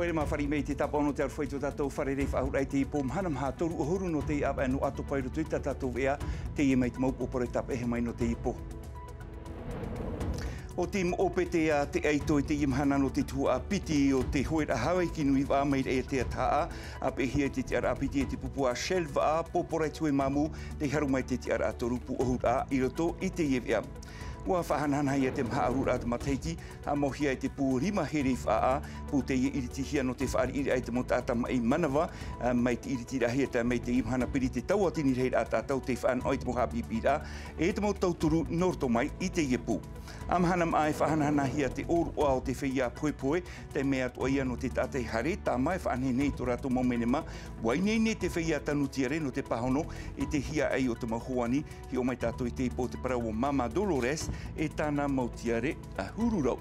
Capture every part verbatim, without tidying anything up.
Haere mā fāriʻi mai i te tāpaʻo nō te aroha i tō tātou fārerei faʻahou raʻa i teie pō mahana, maha toru ʻahuru nō te ʻāvaʻe nō ʻatopa i roto i tā tātou veʻa, teie mai te mau pōpō raʻa tāpaʻo mai nō teie pō. ʻO Team O P T a te ʻaito i teie mahana nō te tuhaʻa piti o te hōʻē raʻa Hawaiki Nui vaʻa mai i Aotearoa, ʻāpeʻehia i te tiʻaraʻa piti e te pupu a Shell vaʻa, pōpō raʻa i te hōʻē māmū, tei haru mai te tiʻaraʻa toru pū ʻahuru raʻa i roto i teie veʻa. ʻUa faʻahanahanahia te maha ʻahuru raʻa te matahiti, haʻamauhia e te pū rima here i faʻaʻā, pū teie iritihia nō te fāriʻiraʻa i te mau taʻata maʻi manava, ā, mai te iritiraʻahia mai teie mahana piri te tauatini rahiraʻa tātou tei faʻanaho i te mau haʻapiʻipiʻiraʻa, e te mau tauturu nō roto mai i teie pū. ʻA mahana maʻa e faʻahanahanahia te ʻōroʻa o te feiā pohepohe, tae mai atoʻa ia nō te taʻata e haere, tāmā e faʻanehenehe i tō rātou mau menema, ʻua ineine te feiā tanu tiare nō te pāhono i te hiaʻai o te mau hoani, hiʻo mai tātou i teie pō te parau o Māmā Dolores e tāna mau tiare ʻahuru rau.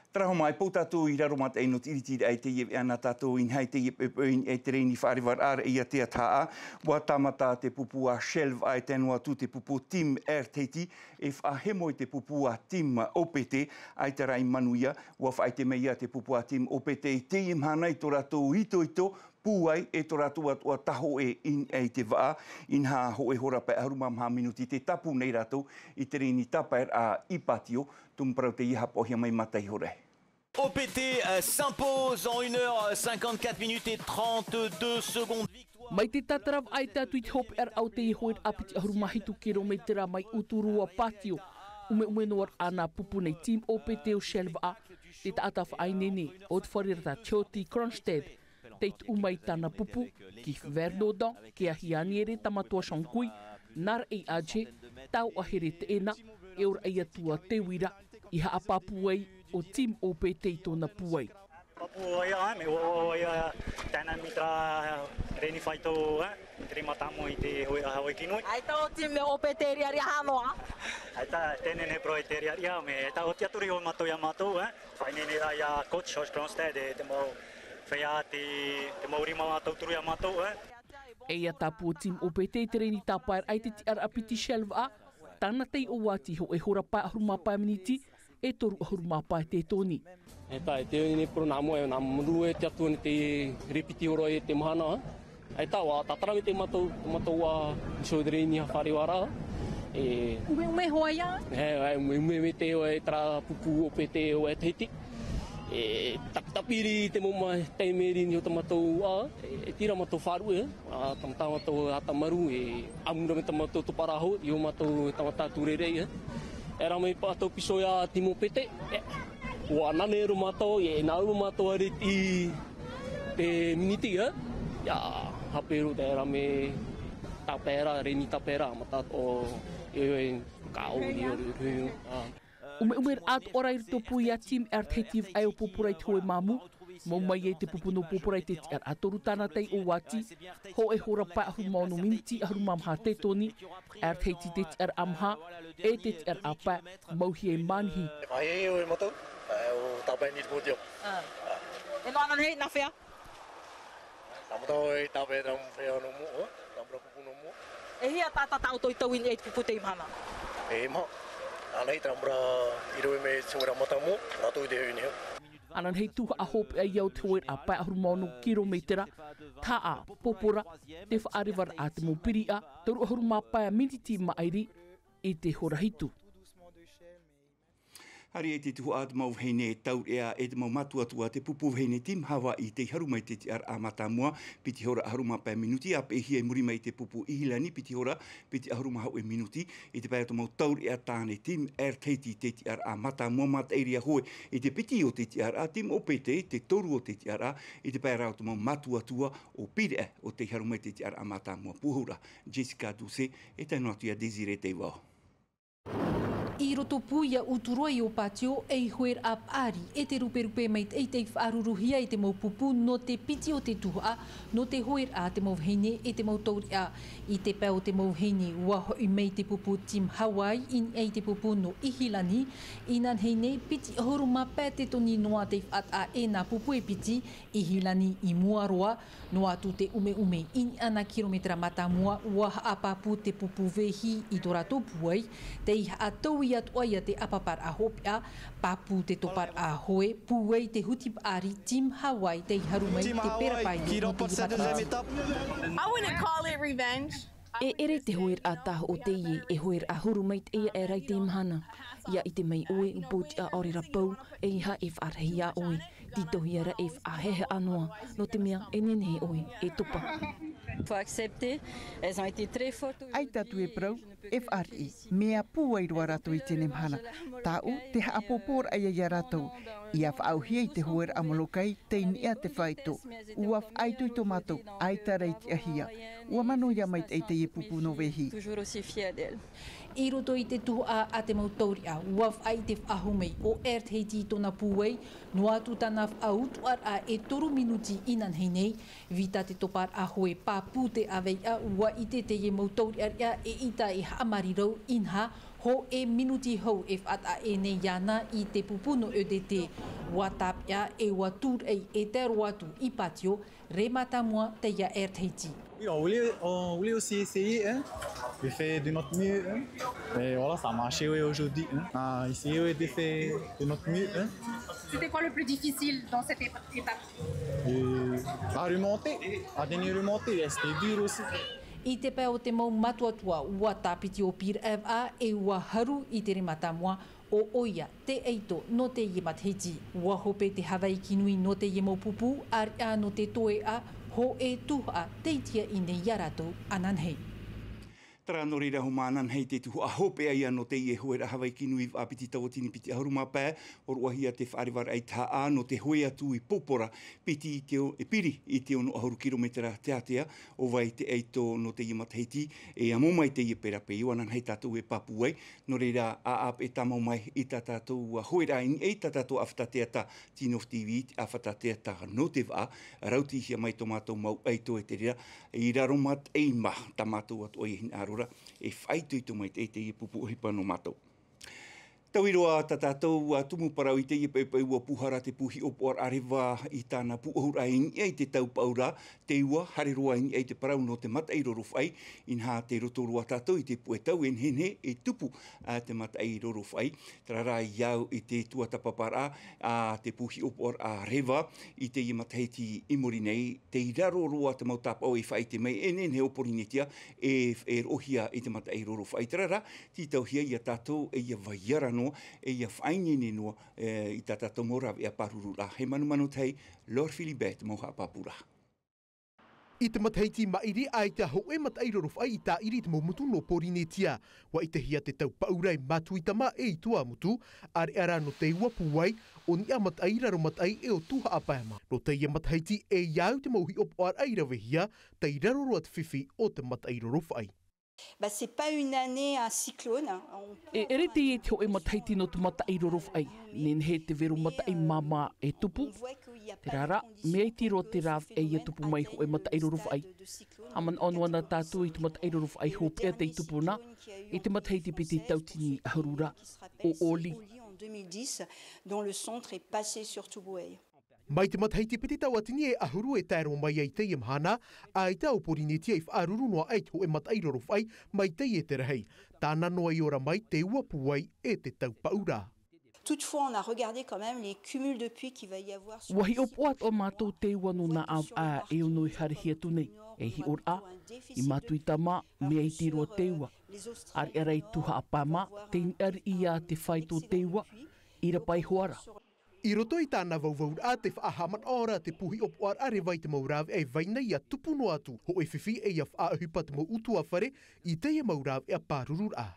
Tarahu mai, pau tātou i raro mataʻi nō te iritiraʻa i teie veʻa nā tātou i nehenehe i teie poʻipoʻi i te reni faʻarevaraʻa i Aotearoa, ʻua tāmata te pupu a Shell vaʻa e tae noa atu te pupu Team Air Tahiti, e faʻahemo i te pupu a Team O P T, ʻaita rā i manuia, ʻua faʻaʻite mai ia te pupu a Team O P T i teie mahana i tō rātou itoito, pūai e tō rātou atoʻa tahoʻe i niʻa i te vaʻa, inaha hōʻē hora pae ʻahuru mā maha minuti tē tāpū nei rātou i te reni tāpaeraʻa i Patio, tumu parau teie haʻapaʻohia mai mā Taiho Rahi. O P T, euh, s'impose en une heure, euh, cinquante-quatre minutes et trente-deux secondes. Victoire. Mai te tātaravaʻa e tae atu i te hopeʻaraʻa o teie hōʻē raʻa piti ʻahuru mā hitu kirometera mai Uturoa Patio, ʻumeʻume noa rā nā pupu nei Team O P T ʻo Shell vaʻa, te taʻata faʻaineine ʻo te fare rata Tjoti Kronstedt, tei tuʻu mai tāna pupu, ki Vernodon, ki Ahianiere Tamatoa Shangkui, nā Raʻi Aje, tauʻahere teie nei, e ora ia atu ā te uira, i haʻapāpū ai ʻo Team O P T i tōna pūai. Pāpū ai, ā, mea ʻoaʻoa ai, ā, tae noa mai terā reni faito, ā, te rima tāmau i te hōʻē raʻa Hawaiki Nui. ʻAita ʻo Team O P T e riʻariʻa noa. ʻAita, teie nei parau e te riʻariʻa, mea, ʻaita ʻoti atu rā ʻo mātou ia mātou, ā. Faʻaineine rā ia Coach George Kronstedt e te mau feiā, te, te mau rima tauturu ia mātou, ā. E ia tāpū ʻo Team O P T i te reni tāpaeraʻa i te tiʻaraʻa piti Shell vaʻa, tāna taiʻo ʻati hōʻē hora pae ʻahuru mā pae miniti, e toru ʻahuru mā pae te toni. E tā, e te ʻoe nei parau nā mua, e nā mua e te atu nei te rēpiti ora e te mahana, ā. E tā, ʻua tātara mai te mātou, te mātou ʻua, i te reni faʻarevaraʻa. E ʻumeʻume hoʻi ia? E, e, ʻumeʻume mai te ʻoe terā pupu O P T ʻo Air Tahiti. E tapitapi rā te mau ma-, taime rā nei o tā mātou, ā, e, e tīrā mātou faʻaruʻe, ā, tāmata mātou ʻātamaru, e ʻāmui rā mai tā mātou topa rāhau, i ō mātou tāmata tūrerei, e. E rā mai pātou piso ia Team O P T, e, ʻua nane rā mātou, e nā rā mātou haere i te miniti, e. Ia, hape rā te rā mai tāpaeraʻa, reni tāpaeraʻa, mata o, e, e, ka o ni o, e, e, ā. ʻUmeʻume rā atoʻa rā i roto pū ia Team Air Tahiti vaʻa ʻo pōpō raʻa i te hōʻē māmū, mau mai ai te pupu nō pōpō raʻa i te tiʻaraʻa toru tāna taiʻo ʻati, hōʻē hora pae ʻahuru mā ono miniti, ʻahuru mā maha te toni, Air Tahiti te tiʻaraʻa maha, e te tiʻaraʻa pae, mauhia e Manihi. E mahi e ʻo mātou, e, ʻo tāpae nei te pō tio. Ā. E noa ana nei, nā hea? Tāmata ʻoe i tāpae terā mau feiā nō mua, ā, tāmata pupu nō mua. E hia tā, tā, tā ʻoutou i tau i, e te pupu i teie mahana? E maha. Ānei tāmata i roto mai te hōʻē raʻa mātāmua, rātou i te hōʻē nei. Ananahi tuhaʻa hopeʻa ia o te hōʻē raʻa pae ʻahuru mā ono kirometera, taʻa, pōpō rā, te faʻarevaraʻa te mau piriʻa, toru ʻahuru mā pae miniti maʻiri, i te hora hitu. Haere i te tuhaʻa te mau vahine taureʻa e te mau mātuatua te pupu vahine Team Hawaii tei haru mai te tiʻaraʻa mātāmua, piti hora ʻahuru mā pae minuti, ʻāpeʻehia i muri mai te pupu Ihilani, piti hora, piti ʻahuru mā hōʻē minuti, i te pae o te mau taureʻa tāne Team Air Tahiti te tiʻaraʻa mātāmua, mātaʻi rā hoʻi i te piti o te tiʻaraʻa, Team O P T te toru o te tiʻaraʻa, i te pae rā o te mau mātuatua ʻo Pīraʻe ʻo tei haru mai te tiʻaraʻa mātāmua. Pūhura, Jessica Doucet, e tae noa atu ia Désiré Teivao. I Roto pū ia utu roa i ō pātio ei hoeraʻa paʻari e te ruperupe mai te ʻaita i faʻaruruhia i te mau pupu nō te piti o te tuhaʻa, nō te hoeraʻa a te mau vahine e te mau taureʻa. I te pae o te mau vahine ua hoʻi mai te pupu Team Hawaii i niʻa i te pupu nō Ihilani. Inanahi nei piti ʻahuru mā pae te toni noa tei faʻataʻa ʻēnā pupu e piti. Ihilani i mua roa, noa atu te ʻumeʻume i niʻa nā kirometera mātāmua ua haʻapāpū te pupu vehi i tō rātou pūai. Tei haʻatau ia toʻa ia te ʻāpaparaʻa hopeʻa, pāpū te toparaʻa hoe, pūai te huti paʻari Team Hawaii tei haru mai te pera pae nō te ʻimatahiti. I wouldn't call it revenge. E ʻere te hoeraʻa tahoʻo teie e hoeraʻa huru mai te ia e rai te mahana. Ia ʻite mai ʻoe ʻu pōtiʻa ʻaore rā pau, e iha e faʻarahi ia ʻoe. Titohi ara e faʻaheheʻa noa, nō te mea e nehenehe ʻoe e topa. Faut accepter, elles ont été très fortes. ʻAita atu e parau, e faʻariʻi, mea pūai roa rātou i teie mahana. Tāʻu te haʻapōpōraʻa ia rātou, ia faʻaʻauhia i te hoeraʻa Molokai tei niʻa te faito. Ua faʻaitoito mātou, ʻaita rā i tiʻahia. Ua mano ia mai te ʻaita e pupu nō vehi. Toujours aussi fière d'elle. I roto i te tuhaʻa a te mau taureʻa, ua faʻaʻite faʻahou mai ʻo Earth Haiti i tōna pūai, noa atu tāna faʻautuʻaraʻa e toru minuti inanahi nei. Vita te toparaʻa hoe pāpū te ʻāveiʻa, ua ʻite teie mau taureʻareʻa e ʻita e haʻamārirau, inaha, hōʻē minuti hou e faʻataʻa nei iāna i te pupu nō E D T. Ua tāpeʻa e ua tūraʻi e tae roa atu i pātio, rē mātāmua teie Earth Haiti. Oui, on voulait, on voulait aussi essayer, hein, de faire de notre mieux, hein. Et voilà, ça a marché, oui, aujourd'hui, hein. On a essayé, oui, de faire de notre mieux, hein. C'était quoi le plus difficile dans cette épa-, étape ? Et la remontée, la dernière remontée, c'était dur aussi. I te pae o te mau matuatua, ua tāpiti ʻōpīraʻa e ua haru i te rē mātāmua, ʻo ʻoia te ʻaito nō teie matahiti. Ua hope te Hawaiki nui nō teie mau pupu, ʻāreʻa nō te toeʻa, hōʻē tuhaʻa tei tiaʻi nei ia rātou ananahi. Terā nō reira, hōmā ananahi te tuhaʻa hopeʻa ia nō teie hoeraʻa Hawaiki nui vaʻa piti tauatini piti ʻahuru mā pae, ʻōroʻahia te faʻarevaraʻa i te haʻa nō te hoe atu i Popora, piti i te o-, e piri i te ono ʻahuru kirometera teatea, ʻo vai te ʻaito nō teie matahiti, e amo mai teie pera pē, ʻua ananahi tātou e pāpū ai, nō reira, ʻāpeʻe tāmau mai i tā tātou hoeraʻa i niʻa i tā tātou ʻāfata teata, Tino F T V, te ʻāfata teata nō te vaʻa, rautihia mai tō mātou mau ʻaito e te reira, i raro mataʻi mā, tā mātou atoʻa e hinaʻaro ra, e faʻaitoito mai te, teie pupu ʻohipa nō mātou. Taui roa tā tātou, ā, tumu parau i teie poʻipoʻi ua pūhara te pū hiʻopoʻaraʻa reva i tāna pūʻohuraʻa i niʻa i te tau paʻura, te ua, haere roa i niʻa i te parau nō te mataʻi rorofaʻi, inaha tei roto roa tātou i te puʻe tau e nehenehe e tupu, ā, te mataʻi rorofaʻi. Terā rā i au i te tuatāpaparaʻa, ā, te pū hiʻopoʻaraʻa reva i teie matahiti i muri nei, tei raro roa te mau tāpaʻo i faʻaʻite mai e nehenehe ʻo Porinetia e, e roʻohia i te mataʻi rorofaʻi. Terā rā, tītauhia ia tātou e ia vai ara noa, e ia faʻaineine noa, e, i tā tātou mau rāveʻa pāruru ra. He manumanu tahi, Laure Philibert, mau haʻapāpūraʻa. I te matahiti maʻiri, ʻaita hōʻē mataʻi rorofaʻi i tāʻiri i te mau motu nō Porinetia. ʻUa ʻitehia te tau paʻura e Matuitama e i Tuamotu, ʻāreʻa rā nō te ua pūai, ʻo Niʻa Mataʻi, Raro Mataʻi e ʻo Tuhaʻa Pae mā. Nō teie matahiti, e au te mau hiʻopoʻaraʻa i ravehia, tei raro roa te fifi o te mataʻi rorofaʻi. Bah, c'est pas une année à cyclone, hein. On peut E ʻere teie te hōʻē matahiti nō te mataʻi rorofaʻi. Nehenehe te vero mataʻi māmā e tupu. Terā rā, mea iti roa te rāveʻa ia tupu mai hōʻē mataʻi rorofaʻi. Haʻamanaʻo noa na tātou i te mataʻi rorofaʻi hopeʻa tei tupu na, i te matahiti piti tauatini ʻahuru ra, ʻo Oli. En deux mille dix, dont le centre est passé sur Tubuai. Mai te matahiti piti tauatini e ʻahuru e tae roa mai ai teie mahana, ʻaita ʻo Porinetia i faʻaruru noa ai te hōʻē mataʻi rorofaʻi mai teie te rahi. Tāna noa i ora mai te ua pūai e te tau paʻura. Toutefois, on a regardé quand même les cumuls de pluie qu'il va y avoir sur ʻUa hiʻopoʻa atoʻa mātou te ua nō nā ʻāvaʻa e ono e haere atu nei. E hiʻo ra, i Matuitama, mea iti roa te ua. ʻĀreʻa rā i Tuhaʻa Pae mā, tei niʻa riʻi ia te faito te ua, i rapa iho ā ra. I roto i tāna vauvauraʻa, tē faʻahaʻamanaʻo ra te pū hiʻopoʻaraʻa reva i te mau rāveʻa e vai nei ʻia tupu noa atu hōʻē fifi e ʻia faʻaʻohipa te mau ʻutuāfare i teie mau rāveʻa pārururaʻa.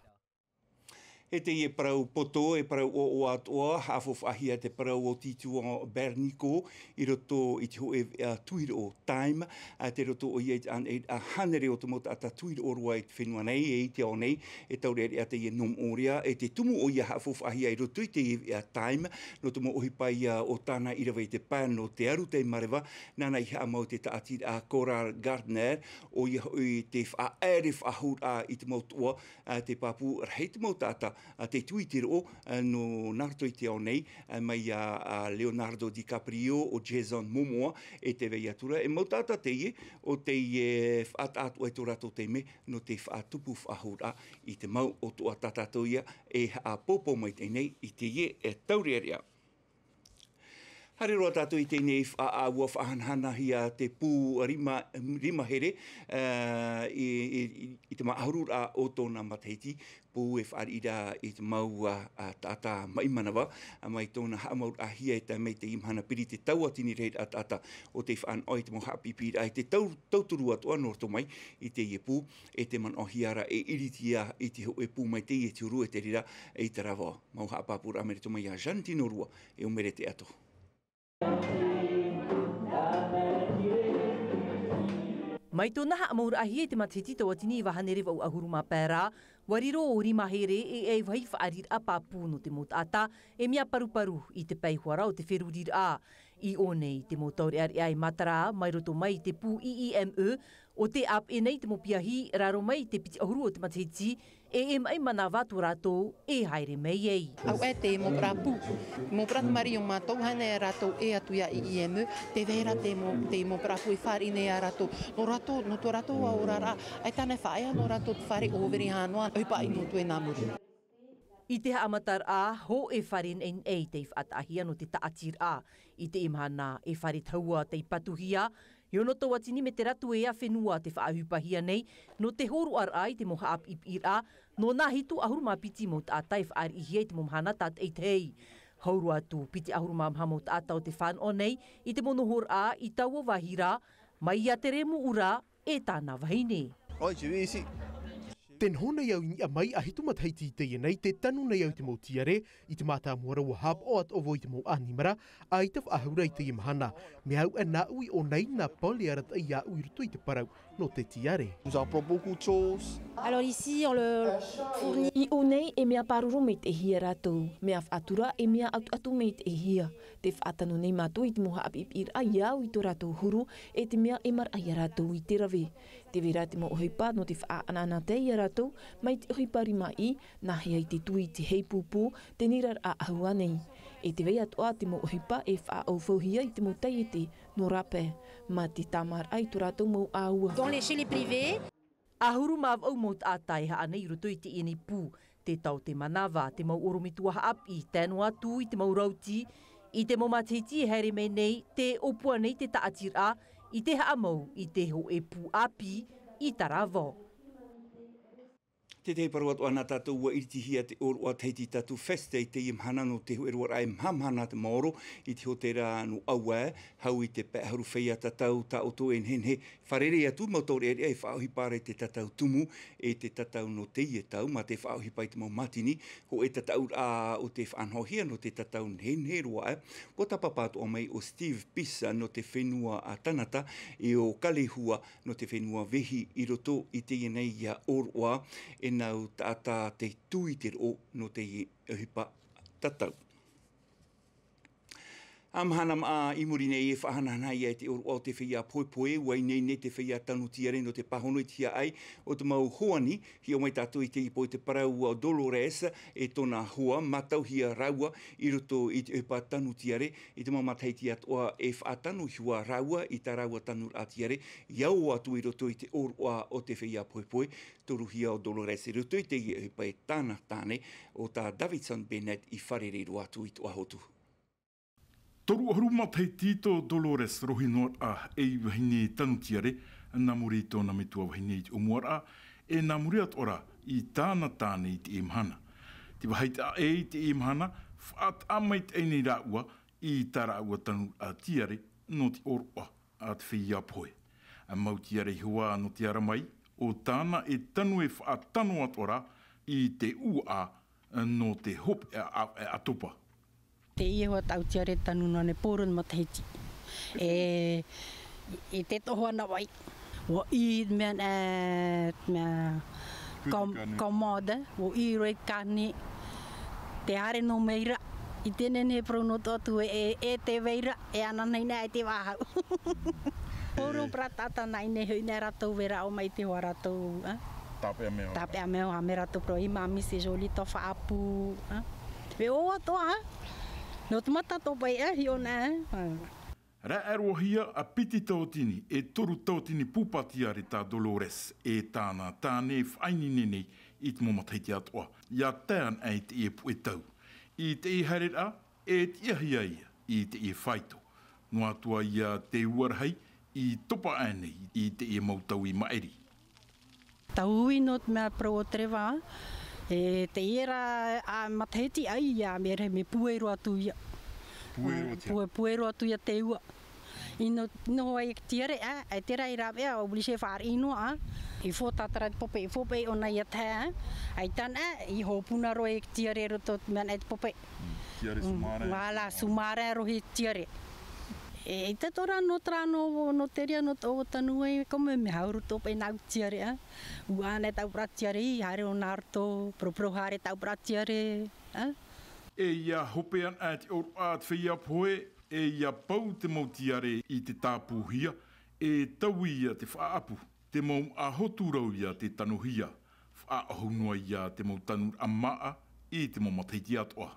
E teie parau poto, e parau ʻoaʻoa atoʻa, haʻafaufaʻahia te parau o Tito Bernico i roto i te hōʻē veʻa tuiroʻo Time, a, tei roto ʻoia i te ʻānaʻe hānere o te mau taʻata tuiroʻo roa i te fenua nei, e i te ao nei, e taureʻareʻa teie nō moʻorea, e te tumu ʻoia haʻafaufaʻahia i roto i teie veʻa Time, nō te mau ʻohipa ia o tāna i rave i te pae nō te aru tei mareva, nāna i haʻamau te taʻatiraʻa Coral Garden, ʻoia hoʻi te faʻaʻere faʻahouraʻa i te mau toʻa, a, te pāpū rahi te mau taʻata, a, tei tuitiro, a, nō nā roto i te ao nei, a, mai iā, a, Leonardo DiCaprio, ʻo Jason Momoa, e tē vai atu ra, e mau taʻata teie, ʻo tei, e, faʻataʻa atu ai tō rātou taime, nō te faʻatupu faʻahouraʻa i te mau ʻōtoʻa tā tātou ia, e haʻapōpō maitaʻi nei i teie, e, taureʻareʻa. Haere roa tātou i teie nei faʻaʻāua faʻahanahanahia te pū rima, rima here, ā, i, i, i te mau ʻahururaʻa o tōna matahiti, pū e fāriʻi ra i te mau, ā, ā, taʻata maʻi manava, ā, mai tōna haʻamauraʻahia e tae mai teie mahana piri te tauatini rahiraʻa taʻata o tei faʻanaho i te mau haʻapiʻipiʻiraʻa i te tau, tauturu atoʻa nō roto mai i teie pū, e tē manaʻohia ra e ʻiritia i te hōʻē pū mai teie te huru e te reira i te rāveʻa. Mau haʻapāpūraʻa mai roto mai iā Jeanne Tinorua e ʻo Merete Ato. Mai tōna haʻamauraʻahia i te matahiti tauatini iva hānere vaʻu ʻahuru mā pae ra, ʻua riro ʻo Rima Here e ʻāvahi fāriʻiraʻa pāpū nō te mau taʻata e mea paruparu i te pae hoʻi ra o te feruriraʻa. I ʻō nei te mau taureʻareʻa e matara mai roto mai i te pū E E M E, ʻo tē ʻāpeʻe nei te mau piahi, raro mai i te piti ʻahuru o te matahiti, e, e maʻi manava tō rātou e haere mai ai. Auē te mau parau pū, mau parau mari o mātou, hānere rātou e atu iā E E M E, tē vai ra te mau, te mau parau pū e fāriʻi nei iā rātou. Nō rātou, nō tō rātou oraraʻa, e tāna e faʻaea nō rātou te fare ʻōvere hānoa, ʻohipa ʻino atu e nā muri. I te haʻamataraʻa, hōʻē fare naʻinaʻi tei faʻataʻahia nō te taʻatiraʻa. I teie mahana, e fare tahua tei patuhia, e ono tauatini metera tuea fenua tē faʻaʻohipahia nei, nō te hōroʻaraʻa i te mau haʻapiʻipiʻiraʻa, nō nā hitu ʻahuru mā piti mau taʻata e fāriʻihia i te mau mahana tātaʻitahi. Hau roa atu, piti ʻahuru mā maha mau taʻata o tē fānaʻo nei i te mau nohoraʻa i taua vāhi ra, mai iā Tere Muʻura, e tāna vahine. Oi, te visi. Tē noho nei au i niʻa mai ʻahitu matahiti i teie nei, tē tanu nei au i te mau tiare, i te mātāmua ra ʻua haʻapaʻo atoʻa vau i te mau ʻanimara, ʻaita faʻahou ra i teie mahana. Mea au e nāʻu i ʻō nei nā pale arataʻi iāʻu i roto i te parau nō te tiare. Nous avons beaucoup de choses. Alors ici, on le fournit. I ʻō nei e mea pāruru maitaʻihia rātou, mea faʻatura e mea atuatu maitaʻihia. Tē faʻatano nei mātou i te mau haʻapiʻipiʻiraʻa i au i tō rātou huru, e te mea e maraʻa iā rātou i te rave. Tē vai ra te mau ʻohipa nō te faʻaʻanaʻanatae iā rātou, mai te ʻohipa rimaʻī, nā hea i te tui i te heipūpū, te niraraʻa ʻahua nei. E tē vai atoʻa te mau ʻohipa e faʻaʻaufauhia i te mau taiete nō rāpae, mā te tāmāraʻa i tō rātou mau ʻāua. Dans les, chez les privés. ʻAhuru mā vaʻu mau taʻata e haʻa nei i roto i teie nei pū, te tau, te manava, te mau ʻorometua haʻapiʻi, tae noa atu i te mau rauti, i te mau matahiti e haere mai nei, tē ʻōpua nei te taʻatiraʻa, i te haʻamau, i te hōʻē pū ʻāpī, i Taravao. Te tahi parau atoʻa nā tātou ʻua iritihia te ʻōroʻa Tahiti Tattoo Fest i teie mahana nō te hōʻē roaraʻa e maha mahana te maoro i te hōtēra nō Auae, hau i te pae ʻahuru feiā tatau tā ʻoutou e nehenehe. Fārerei atu mau taureʻareʻa e faʻaʻohipa ra i te tatau tumu, e te tatau nō teie tau, mā te faʻaʻohipa i te mau mātini, hōʻē tataʻuraʻa ʻo tē faʻanahohia nō te tatau nehenehe roa aʻe, ʻua tāpapa atoʻa mai ʻo Steve Pisa nō te fenua a Tanata, e ʻo Kalehua nō te fenua Vehi i roto i teie nei ʻōroʻa, e nau taʻata tei tuitiro nō teie ʻohipa tatau. ʻA mahana maʻa i muri nei e faʻahanahana ai te ʻōroʻa o te feiā poepoe, ʻua ineine te feiā tanu tiare nō te pāhono i te hiaʻai o te mau hoani. Hiʻo mai tātou i teie pō i te parau a Dolores e tōna hoa, mātauhia rāua i roto i te ʻohipa tanu tiare i te mau matahiti atoʻa e faʻatano iho ā rāua i tā rāua tanuraʻa tiare, ʻia ō atu i roto i te ʻōroʻa o te feiā poepoe. Toruhia ʻo Dolores i roto i teie ʻohipa e tāna tāne, ʻo tā Davidson Bennett i fārerei roa atu i tōʻu hotu. Toru ʻahuru matahiti tō Dolores rohi noa aʻe ei vahine tanu tiare, nā muri i tōna metua vahine i te ʻōmuaraʻa, e nā muri atoʻa ra i tāna tāne i teie mahana. Tē vāhi taʻa ʻē i teie mahana, faʻataʻa maitaʻi nei rāua i tā rāua tanuraʻa tiare nō te ʻōroʻa a te feiā pohe. ʻA mau tiare iho ā nō te ara mai, ʻo tāna e tanu e faʻatano atoʻa ra i te ʻuaʻa nō te hopeʻa ʻāvaʻe ʻātopa. Teie hoʻi tāʻu tiare tanu noa nei pōro matahiti. E, i te tohu ana vai. Ua ʻī mea, e, mea, com-, commode, ua ʻī roa i te kāne. Te haere nō mai ra. I teie nei parau nō tō atu e, e, e te vai ra, e ananahi nei e te vāhau. Pōro parau tātana i nei hoʻi nei rātou e rāʻau mai te hoa rātou, a? Tāpeʻa mea. Tāpeʻa mea, a me rātou parau, i mami, c'est joli tō faʻaʻapu, a? E ʻo atoʻa, a? Nō te mata tō pai, a, hiʻo na, a? Rāʻau roa hia a piti tauatini e toru tauatini pūpā tiare tā Dolores e tāna tāne e faʻaineine nei i te mau matahiti atoʻa. ʻIa tae ana i teie puʻe tau. I teie haereraʻa, e tiʻahia ia i teie faito. Noa atu ā ia te ua rahi i topa aʻe nei i teie mau tau i maʻiri. Tau hui nō te mea parau o te reva, e, teie ra, a, matahiti ai ia, mea rahi mea puero atu ia. Puero atu ia. Pue-, puero atu ia te ua. I nō, nō ai e tiare, a, e te rai rāveʻa, obligé fāriʻi noa, a. I fō tātara te pope, i fō pai ʻōna ia tae, a. Ai tāna, i hōpuna roa e tiare roto te mea e te pope. Mm, tiare sous-marin. Voilà, sous-marin roa i tiare. E, i te tora nō terā nō, nō te ria nō tō tanu ai, ko me me hauru tō pai nā tiare, a. Ua ana tāʻu parau tiare, i haere ʻōna roto, poro, poro haere tāʻu parau tiare, a. E ia hope ana te ʻōroʻa a te feiā pohe, e ia pau te mau tiare i te tāpūhia, e taui ia te faʻaʻapu, te mau ʻāhotu rau ia te tanuhia, faʻaʻohu noa ia te mau tanuraʻa māʻa i te mau matahiti atoʻa.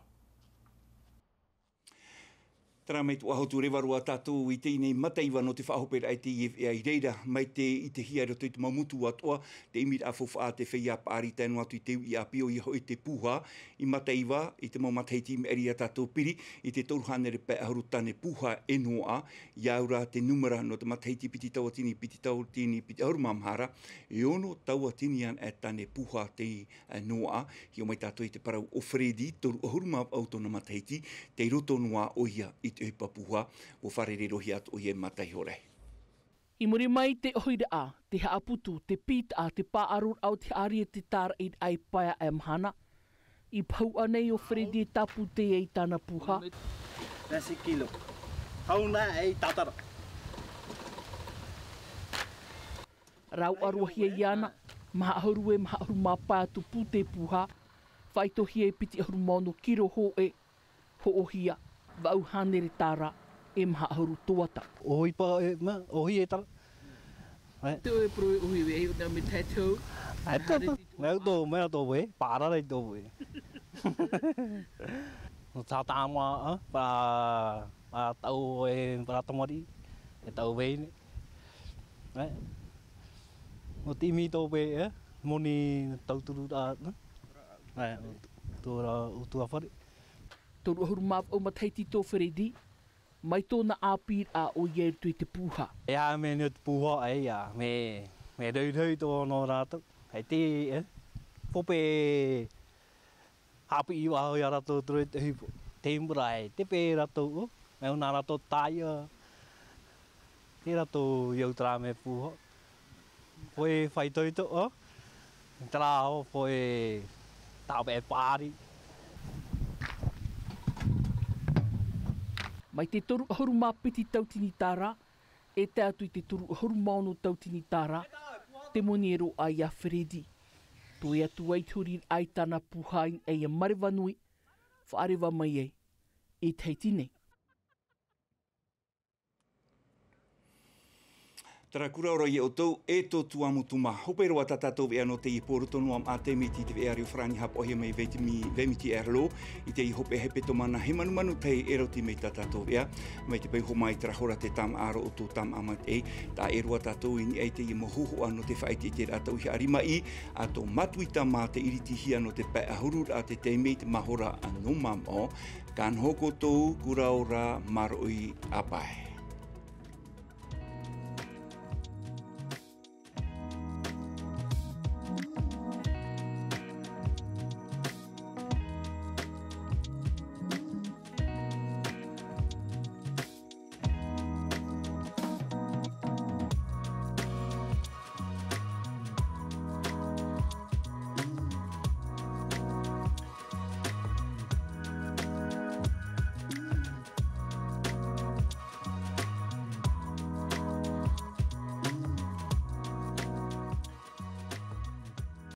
Terā mai tō ʻAhotu Reva roa tātou i teie nei mataiva nō te faʻahoperaʻa i teie veʻa i reira, mai te, i te hia i roto i te mau motu atoʻa, te ʻimiraʻa faufaʻa a te feiā paʻari tae noa atu i te uʻi ʻāpī, ʻoia hoʻi te pūhā, i mataiva, i te mau matahiti i maʻiri ia tātou piri, i te toru hānere pae ʻahuru tāne pūhā e noaʻa, ʻia au ra te nūmera nō te matahiti piti tauatini, piti tauatini, piti ʻahuru mā maha ra, e ono tauatini ana e tāne pūhā tei e noaʻa, hiʻo mai tātou i te parau o Freddy, toru ʻahuru mā vaʻu tōna matahiti, tei roto noa ʻoia i te ʻohipa pūhā, ua fārerei-roa-hia atu ʻoia i te mataiho rahi. I muri mai i te ʻohiraʻa, te haʻaputu, te pītaʻa, te paʻaroraʻa o te haʻari e te tāraʻiraʻa i pae aʻe mahana. I pahu aʻe nei ʻo Freddy e tāpū tei ai tāna pūhā. Nā se kilo. Hau nā e tātara. Rāʻau ʻāroahia iāna, maha ʻahuru e maha ʻahuru mā pae atu pū te pūhā, faʻaitohia e piti ʻahuru mā ono kiro hōʻē, hoʻohia, vaʻu hānere tāra, e maha ʻahuru toata. ʻOhipa e, mea, ʻohi e tāra. Te ʻoe poro e ʻohi e, ʻo nā me tae tau. Ai, tō, mea tō, mea tō e, pārahi tō e. Nō tā tāmā, a, pā, pā tau e, pā tamariʻi, e tau vahine. Ē? Nō te ʻimi tō e, ē? Moni tauturu rā, ē? Ē, tō rā, ʻutuāfare. Toru ʻahuru mā vaʻu matahiti tō Freddy, mai tōna ʻāpīraʻa ʻoia i roto i te pūhā. E aha mea nō te pūhā, e ia, mea, mea rauhau tō nō rātou. Hei te, ē? Pope Haʻapiʻi vāhi ia rātou turu i te ʻohipa. Te mura e, te pē rātou, ʻo, mea ʻōna rātou tāia, te rātou i au terā mea pūhā. Poʻe faʻaitoito, ʻo, terā ʻo, poʻe tāpeʻa paʻari. Mai te toru ʻahuru mā piti tautini tāra, e tae atu i te toru ʻahuru mā ono tautini tāra, te moni e roaʻa ia Freddy. Toe atu ai te huriraʻa i tāna pūhā i niʻa ia Marevanui, faʻareva mai ai i Tahiti nei. Terā kura ora ia ʻoutou e tō Tuamotu mā. Hope roa tā tātou veʻa nō teie pō roto noa mā te miti i te veʻa reo farāni haʻapaʻohia mai Vemiti, Vemiti Air Law. I teie hopeʻa hepetoma nā he manumanu tahi e rauti mai tā tātou veʻa. Mai te peu hoʻi mai terā hora te tāmāʻa roa o tō tāmāʻa maitaʻi, taʻa ʻē roa tātou i niʻa i teie mau hōhoʻa nō te faʻaʻiteʻiteraʻa tauihaʻa rimaʻī, ʻa tō Matuita mā te ʻiritihia nō te pae ʻahuru rā te taime i te mahora nō mamaʻo, ka noho koutou, kura ora, māroʻi ʻāpae.